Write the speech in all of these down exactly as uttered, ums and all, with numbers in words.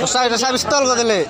Usai, usai pistol ko dele.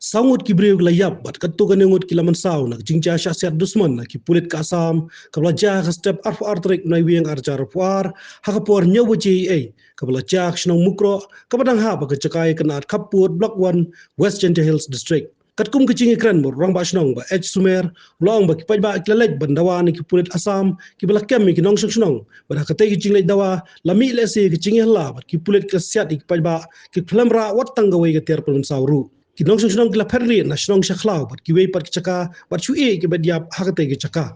Saw ngut ki briew ki la ïap bad katto katne ngut ki la mynsaw na ka jingjia shah siat dusmon na ki pulit ka Assam, kaba la jia ha ka step arphew ar tarik u Naiwieng arhajar arphew ar, ha ka por hynñiew baje eiei, kaba la jia ha ka shnong Mukroh, kaba dang hap ha ka jaka ïakynad khappud Block One, West Jaintia Hills District. Katkum ka jingïakren bad u Rangbah Shnong Bah H Sumer, u la ong ba ki paidbah ki la leit ban dawa na ki pulit Assam kiba la kem ïa ki nongshong shnong, bad ha katei ka jingleit dawa la mih lehse ka jingïahala bad ki pulit ki la siat ïa ki paidbah, ki khlem rah wat tang kawei ka tiar pynmynsaw ruh. Ki nongshong shnong ki la phet rieh na shnong sha khlaw bad kiwei pat ki jaka, bad shu ïeh ïa ki ba ïap ha katei ka jaka.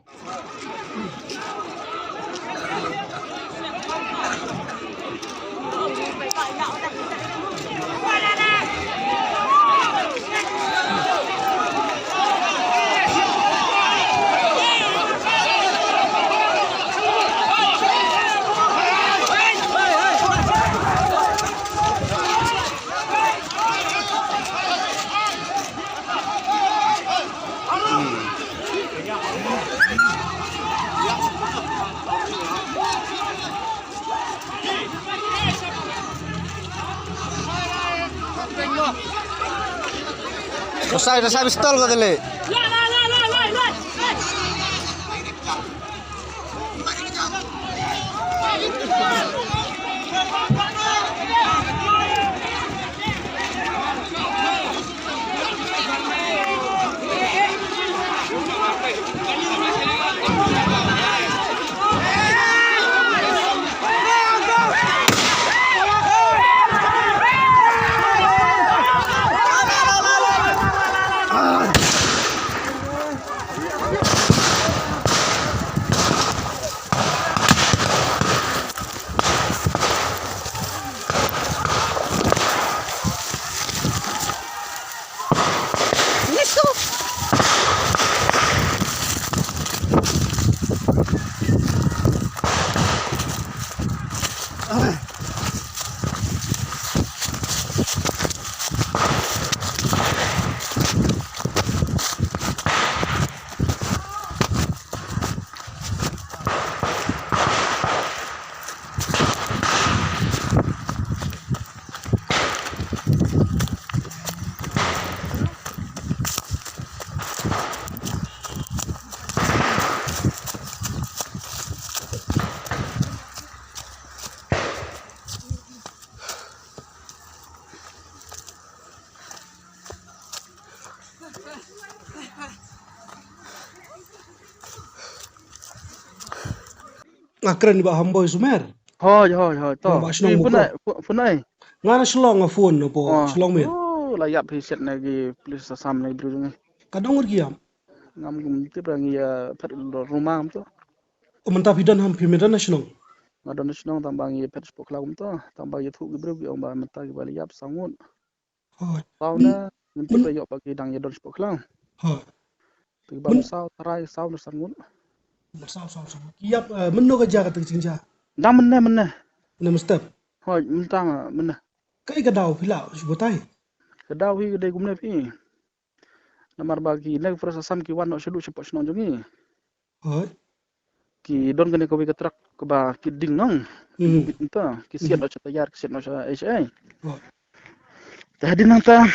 Usai, usai pistol ko dele. Nga kren i Bah Hamboi Sumer. Hoi, hoi, hoi, to. Bah Shnong Mukroh. Phone, phone. Nga na Shillong nga phone na po Shillong mer. Oh, la ïap hi siat na ki police Assam na ki briew jong ngi. Ka dang ngut ki ïap. Ngam kum tip ra ngi ïa phet ruma kumto. O mynta phi don ham phi me don na Shillong. Nga don na Shillong tang ba ngi ïa phet shapoh khlaw kumto. Tang ba ïathuh ki briew ki ong ba mynta ki ba la ïap saw ngut. Hooid. Saw na, ngim tip ba ïoh ba ki dang ïa don shapoh khlaw. Hooid. Te ki ba saw trai saw na san ngut. Saw, saw, saw. Ki ïap, eh, mynno ka jaka te ka jingjia? Dang mynne, mynne. Mynne mynstep. Hooid, mynta mynne. Kaei ka daw phi lah shu batai? Ka daw hi ka dei kumne phi. Namar ba ki na ki forest Assam ki wan noh shaduh shapoh shnong jong ngi. Hooid. Ki don kane kawei ka truck kaba ki ding nong. Mhm. Bit mynta ki siat noh sha tayar, ki siat noh sha ei sha ei. Hooid. Te hadien nangta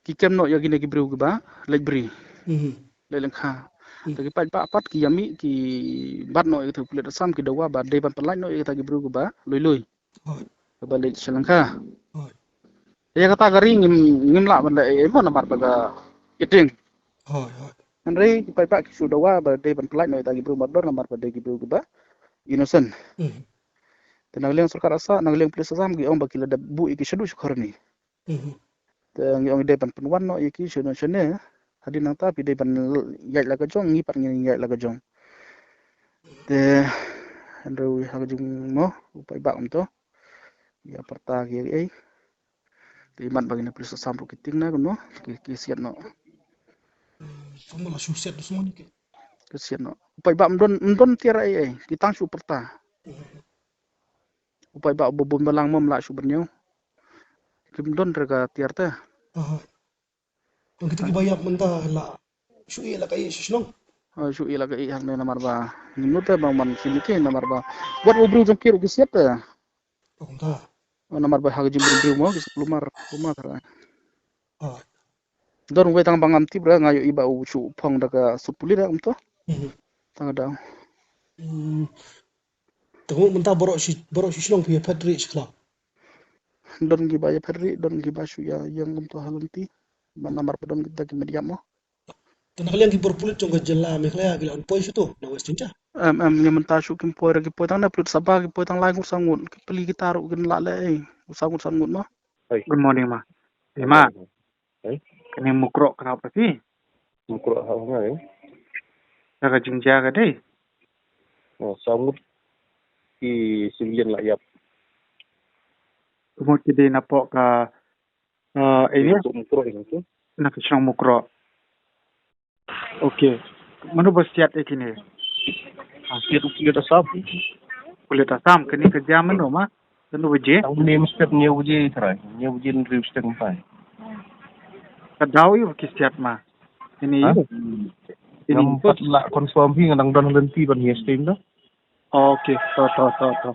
ki kem noh ïa kine ki briew kiba leit bri. Mhm. Leit lyngkha. Mhm. Te ki paidbah pat ki ïa mih ki bat noh ïa kita ki pulit Assam, ki dawa ba dei ban pynlait noh ïa kita ki briew kiba lui lui. Hooid. Kaba leit sha lyngkha. Hooid. Ïa kata ka ri ngim, ngim lah ban leh ei ei mo namar ba ka iting. Hooid, hooid. Hynrei ki paidbah ki shu dawa ba dei ban pynlait noh ïa kita ki briew mardor namar ba dei ki briew kiba innocent. Mhm. Te na ka liang sorkar Assam, na ka liang police Assam ki ong ba ki la dep buh ïa ki shaduh shakhor ni. Mhm. Te ngi ong dei ban pynwan noh ïa ki shane shane. Hadien nangta phi dei ban ïaid la ka jong, ngi pat ngin ïaid la ka jong. Te hynrei ha ka jingmo u paidbah kumto. Ïa pyrta ki ei. Te imat ba kine police Assam ruh ki tieng na kumno ki, ki siat noh. Hmm, kumno la shu siat noh semua ni ki. Ki siat noh. U paidbah ym don, ym don tiar ei ei. Ki tang shu pyrta. Mhm. U paidbah uba bun balang mo ym lah shuh ban ñiew. Kim don re ka tiar te. Aha. Tang kita kiba ïap mynta la shu ïeh la ka ïeh sha shnong. Ah, shu ïeh la ka ïeh hangne namar ba ngim nud te ba man shu ïeh namar ba wat u briew jong ki ruh ki siat te. Oh, kumta. Ah, namar ba ha ka jingbriew briew mo ki shu lumar, lumar tharai. Ah. Don uwei tang ba ngam tip re nga ïohi ba u shu phong da ka suit pulit re kumto. Mhm. Tang da. Hmm. Te mynta baroh shi, baroh shi shnong phi ïa phet rieh shi khlaw? Don kiba ïa phet rieh, don kiba shu ïa ïeng kumto ha lynti. Namar ba don kita ki met ïap mo. Te na ka liang ki bor pulit jong ka jylla Meghalaya ki la poi shuh to na West Jaintia? Em, em, ïa mynta shuh kim poi re, ki poi tang na pulit Sabah, ki poi tang lai ngut saw ngut, ki pli kita ruh kin lah leh ei, saw ngut saw ngut mo. Good morning ma. Ei ma. Kane Mukroh ka dei phi? Mukroh ha nga, eh. Ka ka jingjia ka dei. Oh, saw ngut ki civilian la ïap. Kumno ki dei napoh ka, eh, area? Mukroh ïa tu. Na ka shnong Mukroh. Okay. Mano ba siat ïa kine? Ah, siat u pulit Assam. Pulit Assam, kane ka jia mano ma? Kano baje? Tang hynñiew step, hynñiew baje trai. Hynñiew baje hynriew step kumtai. Ka daw ïa ki siat ma. Ini. Ha? Ini. Ngam pat lah confirm hi, nga dang don lynti ban ïa stream da. Okay, to, to, to, to.